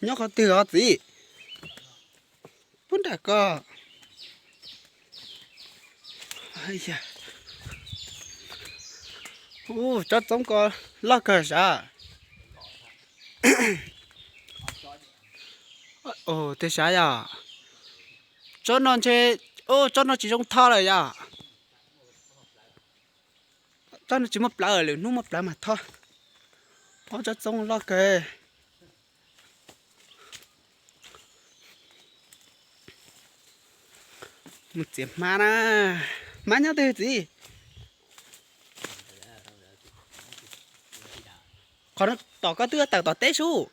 Nyob qhov twg os txiv? Pub nram ko. Tsob txoob ko loj kawg sav. Tej sav yom. Tsob no ntshe, tsob no tsis zoo tho lawm yom. Tsob no tsis muaj plawv, lwm hnub muaj plawv mas tho. Ob tsob txoob loj kawg. Mus txiav hmab na. Hmab nyob twg txiv? Qhov no tom koj twb tawm tom teb sub.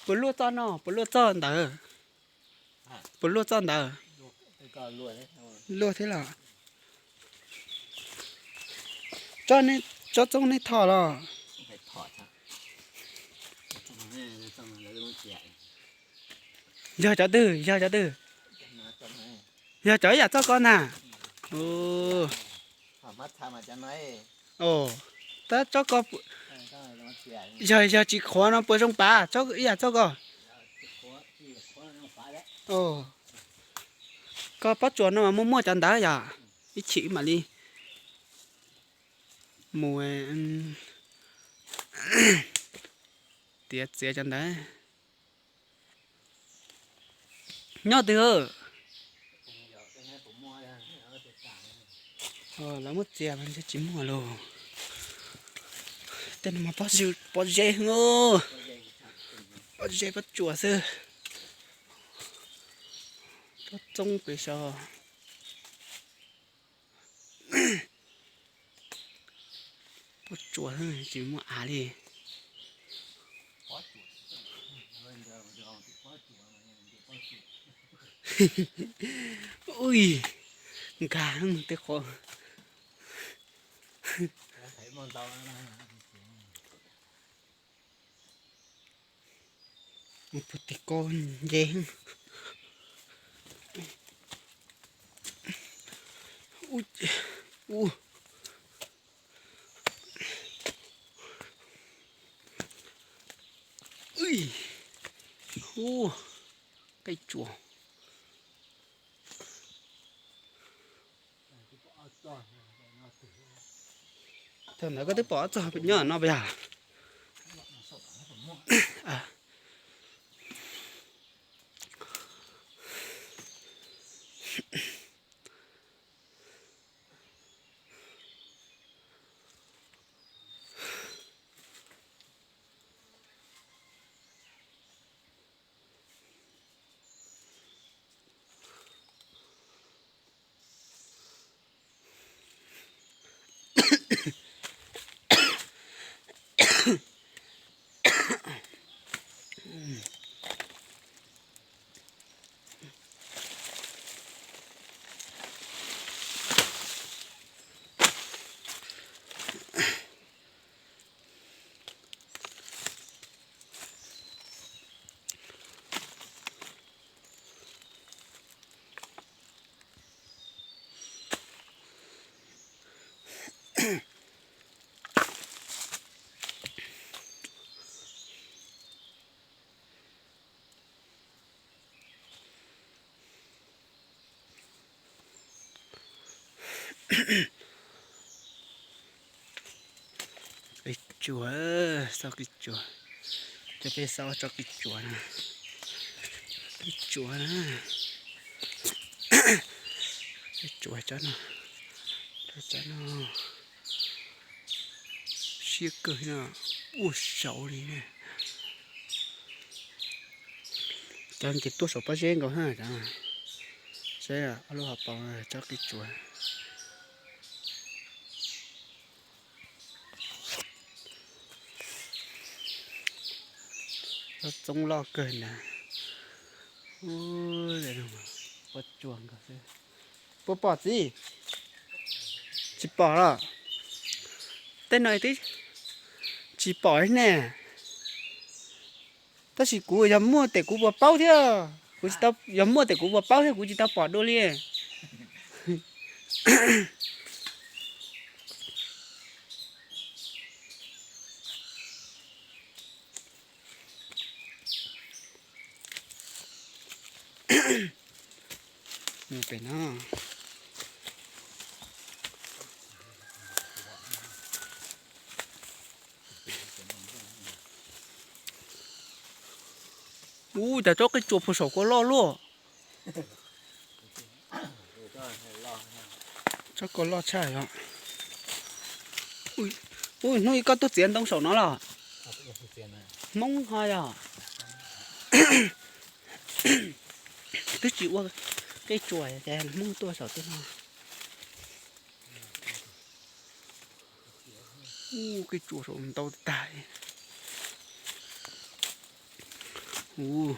Puas luaj txoj no, puas luaj txoj ntawd? Puas luaj txoj ntawd? Luaj thiab los? Tsob txoob nej tho los? Yog cov twg, yog cov twg? Yog cov ib yam txoj ko na. Tab tsob ko, yog, yog tsis qhuav no puas zoo pav ib yam txoj ko? Koj pob tsuas no mas muaj muaj cov ntawd yom. Ib chim mam li mus tiav txiav cov ntawd. Nyob twg? Lawv muab txiav mas ntshe tsis muaj lawm. Tej no mas pob zeb, pob zeb pob tsuas xwb. Pob txoob pem saud. Pob tsuas tsis muaj av li. Ui, nkag tej qhov. Puag tim ko nce. Hu, qij tsuas. Thaum ntawd koj twb pom ob txog nyob no puas yog? Qij tsuas, xauj qij tsuas. Cov peb xauj tsob qij tsuas na. Qij tsuas na. Qij tsuas tsob no. Tsob no siab kawg no. Ua saud li ne. Cov ces tuaj saum pob zeb nkaus na. Saib ob lub hauv paus tsob qij tsuas. Tsob txoob loj kawg ntag. Pob tsuas nkaus xwb. Puas pom txiv? Tsis pom los? Tej no twb tsis pom ne. Tab sis kuv yog muaj tes kuv puas paub thiab. Kuv tsis tau, yog muaj tes kuv puas paub thiab, kuv tsis tau pom dua li. Mus pem no. Ub, cas tsob qij tsuas puag saum ko loj luaj. Tsob ko loj tshaj os. Ub, hnub ib koj tuaj txiav ntoo saum no los? Hmoob ho yog. Twb tsis ua qij tsuas ces Hmoob tuaj saum tej no. Ub, qij tsuas saum ntau tag. Ub,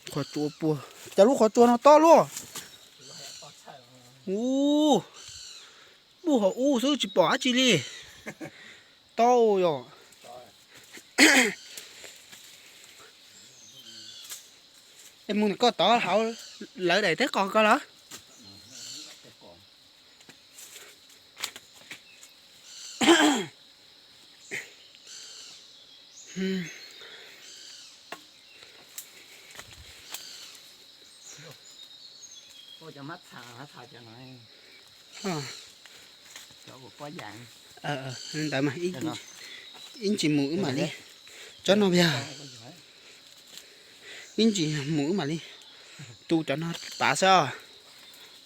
qhov tsua puag, cas lub qhov tsua no tob luaj. Ub, puag hauv ub xwb tsis pom dab tsi li. Tob yom. Es mus koj tod hauv lawv daim teb qos ko lawm. Ntawd mas ib ntsis mus wb mam li, tsob no yog ib ntsis mus wb mam li tu cov no pav xwb.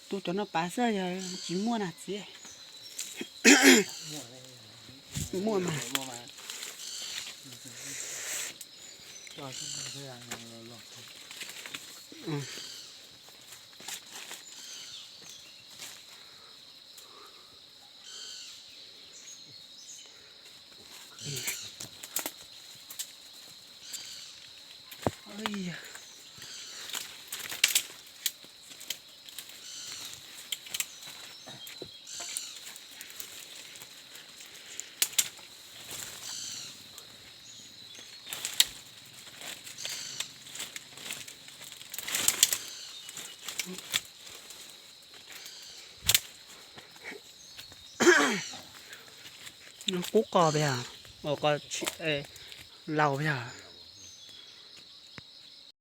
Tu cov no pav xwb yog tsis muaj na txiv. Muaj mas. Qub qos pes, qos laus pes.